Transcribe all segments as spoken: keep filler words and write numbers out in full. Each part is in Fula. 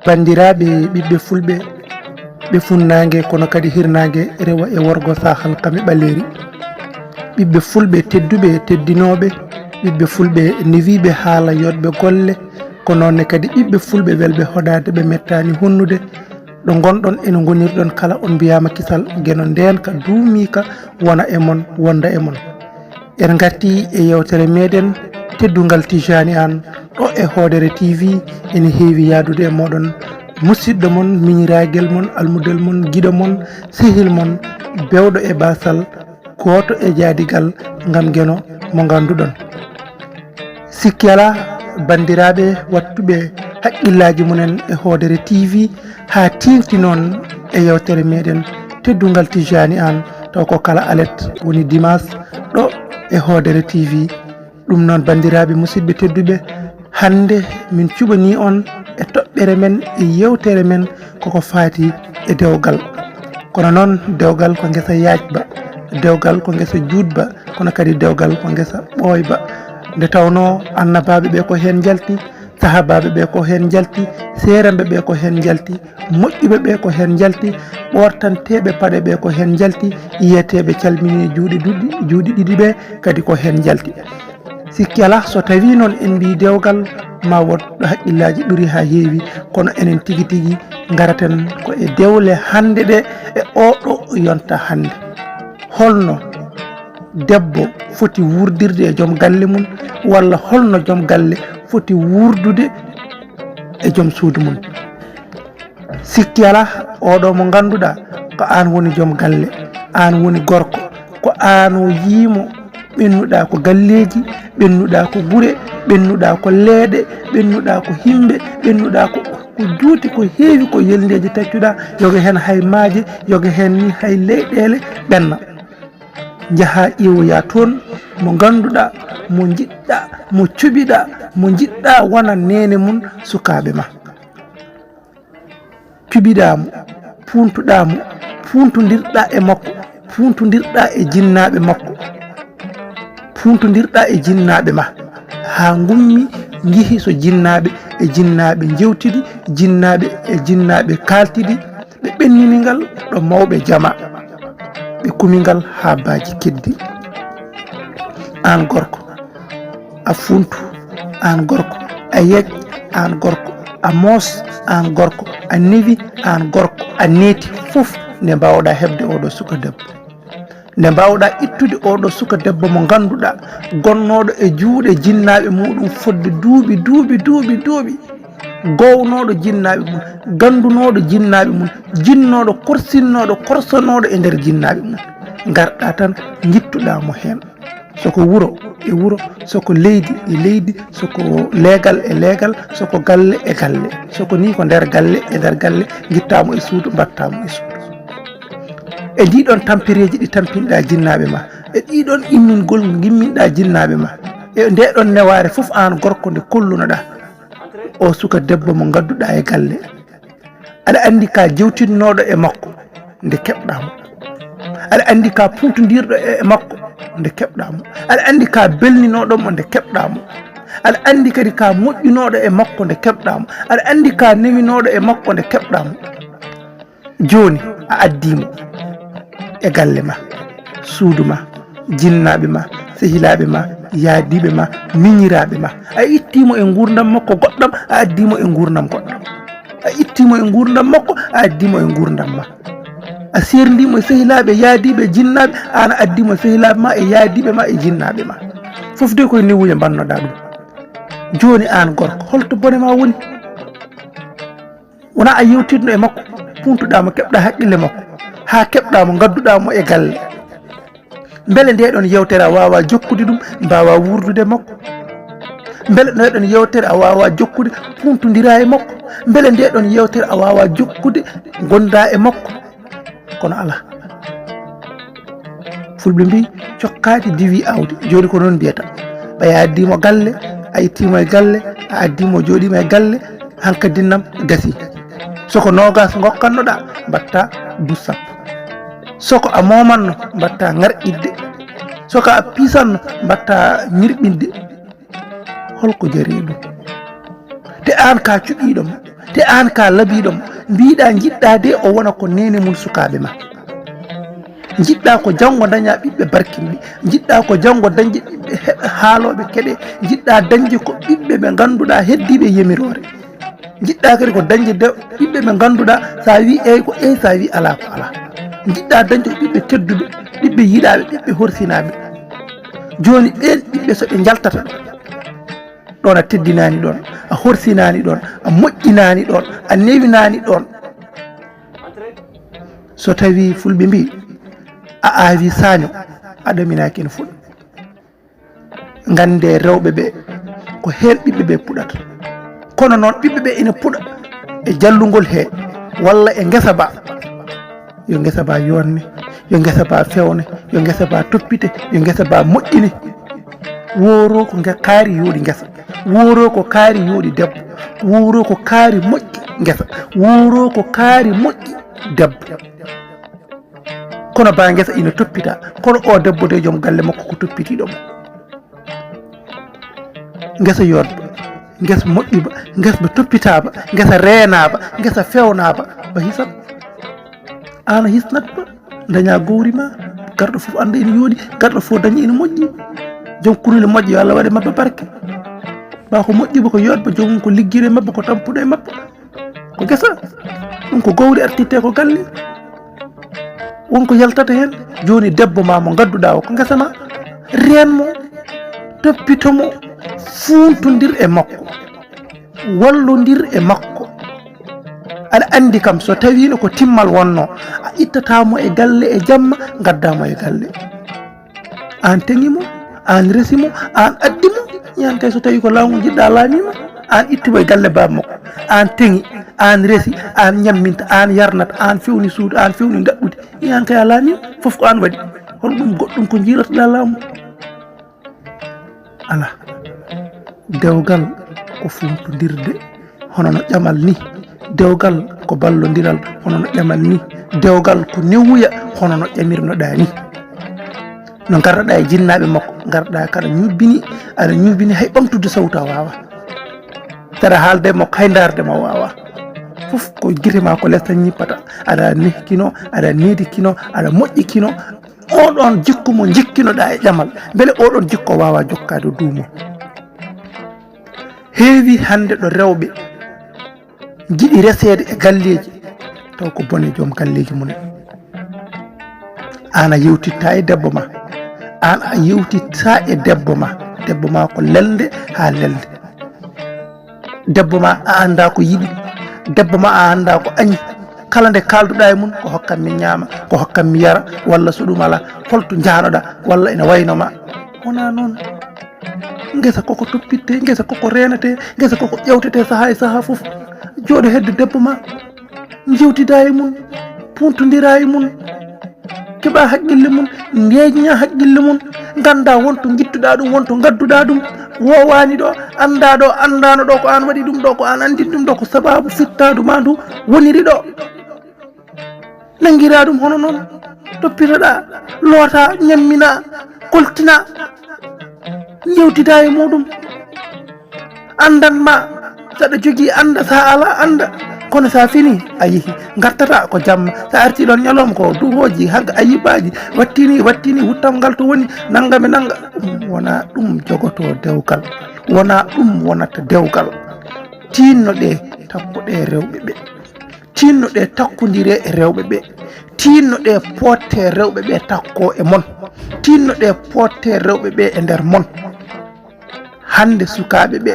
Banndiraaɓe ɓiɓɓe fulɓe, ɓe funnaange kono kadi hirnaange, rewo e worgo, saahal kam e ɓaleeri. Ɓiɓɓe fulɓe tedduɓe, teddinooɓe, ɓiɓɓe fulɓe newiiɓe haala, yooɗɓe golle, ko noon ne kadi ɓiɓɓe fulɓe welɓe hoɗaade, ɓe mettaani honnude. Ɗo ngonɗon ene ngonirɗon kala, on mbiyaama kisal, Geno ndeenka duumiika, wona e mon, wonda e mon. En ngartii e yeewtere meeɗen teddungal Tijani Aan ɗo e Hoodere T V, ene heewi yahdude e mooɗon, musidɗo mon, miñiraagel mon, almudel mon, giɗo mon, sehil mon, bewɗo e baasal, gooto e jaadigal, ngam Geno mo ngannduɗon. Sikki alaa, banndiraaɓe waɗtuɓe haqqillaaji mumen e Hoodere T V, haa teeŋti noon e yeewtere meeɗen teddungal Tijani Aan, taw ko kala alet woni dimaas ɗo e Hoodere T V. Ɗum noon, banndiraaɓe musidɓe tedduɓe, hannde min cuɓanii on e toɓɓere men, e yeewtere men, koko faati e dewgal. Kono noon, dewgal ko ngesa yaajba, dewgal ko ngesa juutba, kono kadi dewgal ko ngesa ɓooyba. Nde tawnoo annabaaɓe ɓe ko heen njalti, sahaabaaɓe ɓe ko heen njalti, seeranɓe ɓe ko heen njalti, moƴƴuɓe ɓe ko heen njalti, ɓoortanteeɓe paɗe ɓe ko heen njalti, yiyeteeɓe calminii juuɗe duɗi, juuɗe ɗiɗi ɓe kadi ko heen njalti. Sikki alaa, so tawii noon en mbii dewgal, ma wood ɗo haqqillaaji ɓuri haa heewi, kono enen tigi tigi ngaraten ko e dewle hannde ɗe, e oo ɗo yonta hannde. Holno debbo foti wuurdirde e joom galle mum, walla holno joom galle foti wuurdude e joom suudu mum? Sikki alaa, oo ɗo mo ngannduɗaa ko aan woni joom galle, aan woni gorko, ko aan o yiimo, ɓennuɗaa ko galleeji, ɓennuɗaa ko gure, ɓennuɗaa ko leeɗe, ɓennuɗaa ko yimɓe, ɓennuɗaa ko, ko juuti, ko heewi, ko yelndeeji taccuɗaa, yoga heen hay maaje, yoga heen ni hay leyɗeele ɓenna. Njahaa ƴeewoyaa toon mo ngannduɗaa, mo njiɗɗaa, mo cuɓiɗaa, mo njiɗɗaa wona neene mum sukaaɓe ma. Cuɓiɗaa mo, puuntuɗaa mo, puuntondirɗaa e makko, puuntondirɗaa e jinnaaɓe makko, puuntondirɗaa e jinnaaɓe ma, haa ngummi, njihi so jinnaaɓe e jinnaaɓe njeewtidi, jinnaaɓe e jinnaaɓe kaaltidi, ɓe ɓennini ngal ɗo mawɓe jama, ɓe kumi ngal haa baaji keddi. Aan gorko, a fuuntu, aan gorko, a yeeƴ, aan gorko, a moos, aan gorko, a newi, aan gorko, a neeti, fof nde mbaawɗaa heɓde oo ɗo suka debbo. Nde mbaawɗaa ittude oo ɗo suka debbo mo ngannduɗaa, gonnooɗo e juuɗe jinnaaɓe muuɗum fodde duuɓi, duuɓi, duuɓi, duuɓi, goownooɗo jinnaaɓe mum, ganndunooɗo jinnaaɓe mum, jinnooɗo, korsinnooɗo, korsanooɗo e nder jinnaaɓe mum. Ngarɗaa tan, ngittuɗaa mo heen. So ko wuro e wuro, so ko leydi e leydi, so ko leegal e leegal, so ko galle e galle, so ko nii ko nder galle e nder galle, ngittaa mo e suudu, mbattaa mo e suudu. E ndii ɗoon tampereeji ɗi tampinɗaa jinnaaɓe ma, e ɗii ɗoon immingol ngimminɗaa jinnaaɓe ma, e ndee ɗoon newaare fof aan gorko nde kollunoɗaa oo suka debbo mo ngadduɗaa e galle. Aɗa anndi ka jewtinnooɗo e makko nde keɓɗaa mo. Aɗa anndi ka puntondirɗo e makko nde keɓɗaa mo. Aɗa anndi ka belninooɗo mo nde keɓɗaa mo. Aɗa anndi kadi ka moƴƴunooɗo e makko nde keɓɗaa mo. Aɗa anndi ka newinooɗo e makko nde keɓɗaa mo. Jooni a addii mo e galle ma, suudu ma, jinnaaɓe ma, sehilaaɓe ma, yaadiiɓe ma, miñiraaɓe ma. A ittii mo e nguurndam makko goɗɗam, a addii mo e nguurndam goɗɗam. A ittii mo e nguurndam makko, a addii mo e nguurndam ma. A seerndii mo e sehilaaɓe, yaadiiɓe, jinnaaɓe, aan a addii mo e sehilaaɓe ma, e yaadiiɓe ma, e jinnaaɓe ma. Fof de koye newuya mbannoɗaa ɗum. Jooni aan gorko, holto bone ma woni? Wonaa a yewtidno e makko, puntuɗaa mo, keɓɗaa haqqille makko, haa keɓɗaa mo, ngadduɗaa mo e galle. Mbele ndee ɗoon yewtere a waawaa jokkude ɗum, mbaawaa wuurdude e makko? Mbele ndee ɗoon yewtere a waawaa jokkude, puntondiraa e makko? Mbele ndee ɗoon yewtere a waawaa jokkude, ngondaa e makko? Kono alaa. Fulɓe mbii, cokkaaki diwii aawdi. Jooni ko noon mbiyata. Ɓay a addii mo galle, a ittii mo e galle, a addii mo jooɗiima e galle, hankadi nam gasii. So ko noogaas ngokkannoɗaa, mbaɗtaa bus sappo. So ko a moomanno, mbaɗtaa ŋarƴidde. So ko a piisanno, mbaɗtaa ñirɓinde. Holko jarii ɗum? Te aan ka cuɓiiɗo mo, Te aan ka labiiɗo mo, mbiiɗaa njiɗɗaa de o wona ko neene mum sukaaɓe ma. Njiɗɗaa ko janngo dañaa ɓiɓɓe barkinɓe. Njiɗɗaa ko janngo dañde ɓiɓɓe heɓe haalooɓe keɗe. Njiɗɗaa dañde ko ɓiɓɓe ɓe ngannduɗaa heddiiɓe yamiroore. Njiɗɗaa kadi ko dañde de ɓiɓɓe ɓe ngannduɗaa so a wii eey ko eey, so a wii alaa ko alaa. Njiɗɗaa dañde ko ɓiɓɓe tedduɓe, ɓiɓɓe yiɗaaɓe, ɓiɓɓe horsinaaɓe. Jooni ɓeen ɓiɓɓe so ɓe njaltata ɗoon a teddinaani ɗoon, a horsinaani ɗoon, a moƴƴinaani ɗoon, a newinaani ɗoon. So tawii fulɓe mbii a aawi saaño, a ɗaminaaki ene fuɗa. Nganndee rewɓe ɓe ko heen ɓiɓɓe ɓe puɗata. Kono noon ɓiɓɓe ɓe ina puɗa e jallungol hee walla e ngesa ba. Yo ngesa ba yoonne, yo ngesa ba fewne, yo ngesa ba toppite, yo ngesa ba moƴƴine. Wooro ko nge kaari yooɗi ngesa, wooro ko kaari yooɗi debbo, wooro ko kaari moƴƴi ngesa, wooro ko kaari moƴƴi debbo. Kono ba ngesa ina toppita, kono o debbo de joom galle makko ko toppitiiɗo mo. Ngesa yooɗba, ngesa moƴƴuba, ngesa ba toppitaaba, ngesa reenaaba, ngesa fewnaaba, ba hisat. Aan a hisnat ba, dañaa gowri ma, garɗo fof annda ina yooɗi, garɗo fof daña ina moƴƴi. Joom kunule moƴƴe yo Allah waɗe mabba barke. Ba ko moƴƴuba ko yooɗba, joomum ko liggire mabba, ko tampuɗo e mabba. Ko gesa, ɗum ko gowri artirte ko galle. Won ko yaltata heen. Jooni debbo ma mo ngadduɗaa o ko ngesa ma. Reen mo, toppito mo, fuuntondir e makko, wallondir e makko. Aɗa anndi kam so tawiino ko timmal wonno, a ittata mo e galle e jamma, ngadda mo e galle. Aan teŋi mo, aan resi mo, aan addi mo. Ñaan kay so tawii ko laamu njiɗɗaa laamiima, aan itti mo e galle baaba makko. Aan teŋi, aan resi, aan ñamminta, aan yarnata, aan fewni suudu, aan fewni ndaɓɓudi. Ñaan kay a laamiima, fof ko aan waɗi. Hono ɗum goɗɗum ko njiilotoɗaa laamu? Alaa. Dewgal ko fuuntondirde hono no ƴamal ni. Dewgal ko ballondiral hono no ƴamal ni. Dewgal ko newuya hono no ƴamirnoɗaa ni. No ngarɗaa e jinnaaɓe makko, ngarɗaa kaɗa ñubbini, aɗa ñubbini hay ɓamtude sawtu a waawaa. Saɗa haalde makko hay ndaarde ma waawaa. Fof ko gite ma ko les tan ñippata. Aɗa nehkino, aɗa needikino, aɗa moƴƴikino. Oɗon jikku mo jikkinoɗaa e ƴamal, mbele oɗon jikku o waawaa jokkaade duumo? Heewi hannde ɗo rewɓe njiɗi reseede e galleeji, taw ko bone joom galleeji mum en. Aan a yewtitta e debbo ma, aan a yewtitta e debbo ma, debbo ma ko lelnde haa lelnde. Debbo ma a anndaa ko yiɗi, debbo ma a anndaa ko añi. Kala nde kaalduɗaa e mum, ko hokkam mi ñaama, ko hokkam mi yara, walla so ɗum alaa, holto njahnoɗaa, walla ina wayno ma. Wonaa noon. Ngesa koko toppittee, ngesa koko reenetee, ngesa koko ƴeewtetee sahaa e sahaa fof. Jooɗo hedde debbo ma, njewtidaa e mum, puuntondiraa e mum. Keɓa haqqille mum, ndeeñña haqqille mum, ngannda wonto ngittuɗaa ɗum, wonto ngadduɗaa ɗum. Woowaani ɗo, anndaa ɗo, anndaano ɗo ko aan waɗi ɗum ɗo, ko aan anndini ɗum ɗo, ko sabaabu fittaandu ma ndu woniri ɗo. Nanngiraa ɗum hono noon, toppitoɗaa, lootaa, ñamminaa, koltinaa, njewtidaa e muuɗum. Anndan ma, saɗa jogii annda, sa alaa annda. Kono sa fini, a yehi, ngartata ko jamma. Sa arti ɗon ñalawma ko duhooji, hagga ayibaaji, wattini, wattini, wuttam ngal to woni, nangam e nanga. Ɗum wona ɗum jogoto dewgal. Wona ɗum wonata dewgal. Tinno ɗe, takko ɗe rewɓe ɓe. Tinno ɗe takkondire e rewɓe ɓe. Tinno ɗe potte rewɓe ɓe takko e mon. Tinno ɗe potte rewɓe ɓe e nder mon. Hannde sukaaɓe ɓe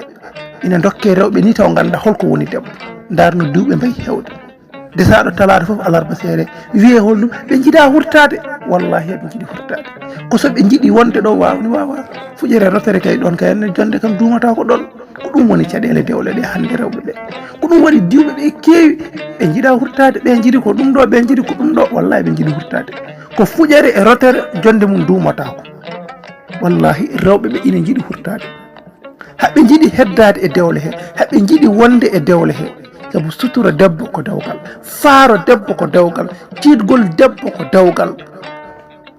ina ndokke rewɓe ni taw ngannda holko woni debbo. Ndarno duuɓe mbayi hewde. Desaaɗo talaata fof alarba seere. Wiyee holɗum? Ɓe njiɗaa hurtaade. Wallaahi eɓe njiɗi hurtaade. Ko so ɓe njiɗi wonde ɗo waawni waawaa. Fuƴere rotere kay ɗoon kay jonde kam duumataa ko ɗoon. Ko ɗum woni caɗeele dewle ɗe hannde rewɓe ɓe. Ko ɗum waɗi diwɓe ɓe keewi. Ɓe njiɗaa hurtaade. Ɓe njiɗi ko ɗum ɗo, ɓe njiɗi ko ɗum ɗo. Wallaahi ɓe njiɗi hurtaade. Ko fuƴere e rotere jonde mum duumataa ko. Wallaahi rewɓe ɓe ina njiɗi hurtaade. Haɓe njiɗi heddaade e dewle he, haɓe njiɗi wonde e dewle he. Sabu sutura debbo ko dewgal, faaro debbo ko dewgal, tiiɗgol debbo ko dewgal.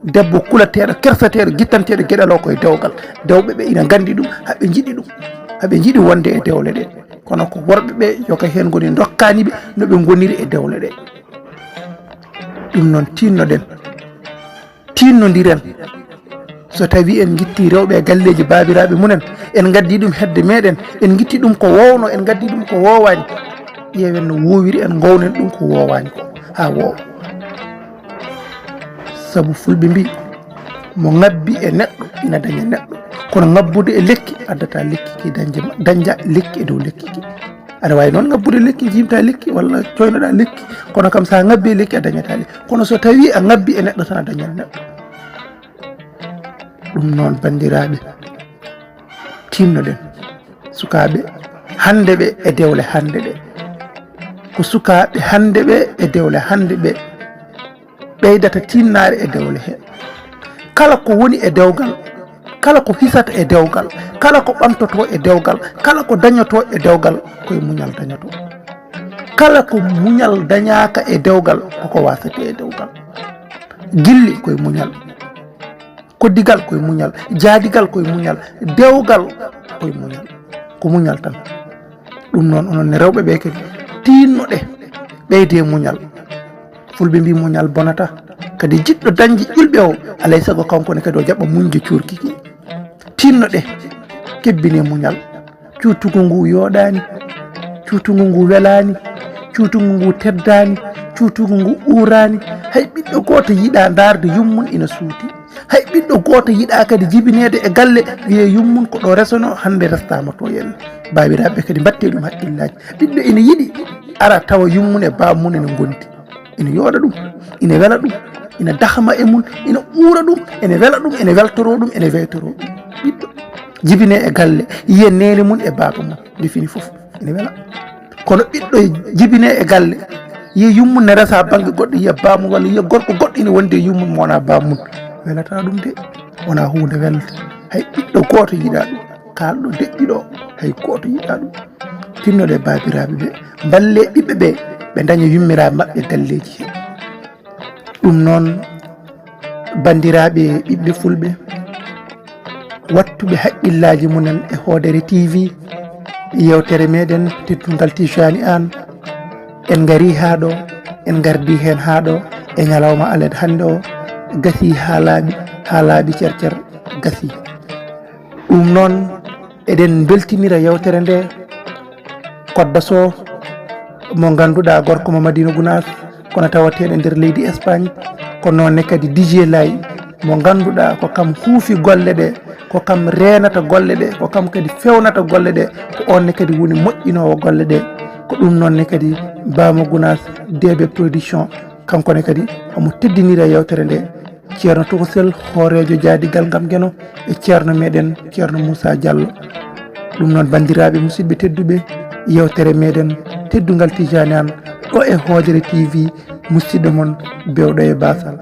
Debbo kulateeɗo, kerseteeɗo, gittanteeɗo geɗal o ko e dewgal. Dewɓe ɓe ina nganndi ɗum, haɓe njiɗi ɗum, haɓe njiɗi wonde e dewle ɗe. Kono ko worɓe ɓe yoga heen ngoni, ndokkaani ɓe no ɓe ngoniri e dewle ɗe. Ɗum noon, tiinnoɗen, tiinnondiren. So tawi en ngitti rewɓe e galleeji baabiraaɓe mumen, en ngaddi ɗum hedde meɗen, en ngitti ɗum ko wowno, en ngaddi ɗum ko wowaani, ƴeewen no wowiri, en ngownen ɗum ko wowaani ko haa wowa. Sabu fulɓe mbi, mo ngabbi e neɗɗo ina daña neɗɗo, kono ngabbude e lekki addata lekki ki dañde, dañda lekki e dow lekki ki. Aɗa waawi noon ngabbude lekki, jiimta lekki walla coynoɗa lekki, kono kam so a ngabbi e lekki a dañata lekki. Kono so tawi a ngabbi e neɗɗo tan a dañat neɗɗo. Ɗum noon, banndiraaɓe, tiinnoɗen. Sukaaɓe hannde ɓe e dewle hannde ɗe, ko sukaaɓe hannde ɓe e dewle hannde ɓe ɓeydata tiinnaare e dewle he. Kala ko woni e dewgal, kala ko hisata e dewgal, kala ko ɓamtotoo e dewgal, kala ko dañotoo e dewgal, ko e muñal dañotoo. Kala ko muñal dañaaka e dewgal, koko waasete e dewgal. Gilli ko e muñal. Koddigal ko e muñal, jaadigal ko e muñal, dewgal ko e muñal. Ko muñal tan. Ɗum noon, onon ne rewɓe ɓe kadi, tiinnoɗe, ɓeyde muñal. Fulɓe mbi muñal bonata. Kadi jiɗɗo dañde ƴulɓe o, alay sago kanko ne kadi o jaɓa muñde cuurki ki. Tiinnoɗe, kebbine muñal. Cuutugu ngu yooɗaani, cuutugu ngu welaani, cuutugu ngu teddaani, cuutugu ngu uuraani. Hay ɓiɗɗo gooto yiɗaa ndaarde yummum ina suuti. Hay ɓiɗɗo gooto yiɗaa kadi jibineede e galle, wiyee yummum ko ɗo resonoo, hannde restaama to, yenne. Baabiraaɓe kadi, mbaɗtee ɗum hakkillaaji. Ɓiɗɗo ina yiɗi ara tawa yummum e bammum ene ngondi. Ina yooɗa ɗum, ina wela ɗum, ina dahma e mum, ina uura ɗum, ene wela ɗum, ene weltoroo ɗum, ene weytoroo ɗum. Ɓiɗɗo jibinee e galle, yiya neene mum e baaba mum, nde fini fof, ene wela. Kono ɓiɗɗo jibinee e galle, yiya yummum ne resa bannge goɗɗo, yiya baamum walla yiya gorko goɗɗo ina wondi e yummum mo wonaa baamum, welataa ɗum de, wonaa huunde welde. Hay ɓiɗɗo gooto yiɗaa ɗum. Kaalɗo deƴƴuɗo, hay gooto yiɗaa ɗum. Tinnoɗe baabiraaɓe ɓe, mballee ɓiɓɓe ɓe, ɓe ndaña yummiraaɓe maɓɓe galleeji he. Ɗum noon, banndiraaɓe ɓiɓɓe fulɓe, wattuɓe haqqillaaji mumen e Hoodere T V, yeewtere meɗen teddungal Tijani Aan, en ngarii haa ɗo, en ngardii heen haa ɗo e ñalawma alet hannde o, gasii haa laaɓi, haa laaɓi cer cer, gasii. Ɗum noon, eɗen mbeltinira yeewtere nde, Kodda Sow, mo ngannduɗaa gorko mo Madina Gunaas, kono tawateeɗo nder leydi Espagne, ko noon ne kadi D J Lay, mo ngannduɗaa ko kam huufi golle ɗe, ko kam reenata golle ɗe, ko kam kadi fewnata golle ɗe, ko oon ne kadi woni moƴƴinoowo golle ɗe. Ko ɗum noon ne kadi Bamo Gunaas D B Production, kanko ne kadi omo teddinira yeewtere nde. Ceerno Tokosel, hooreejo jaadigal ngam Geno, e ceerno meɗen, Ceerno Moussa Diallo. Ɗum noon, banndiraaɓe musidɓe tedduɓe, yeewtere meɗen teddungal Tijani Aan, ɗo e Hoodere T V, musidɗo mon bewɗo e baasal.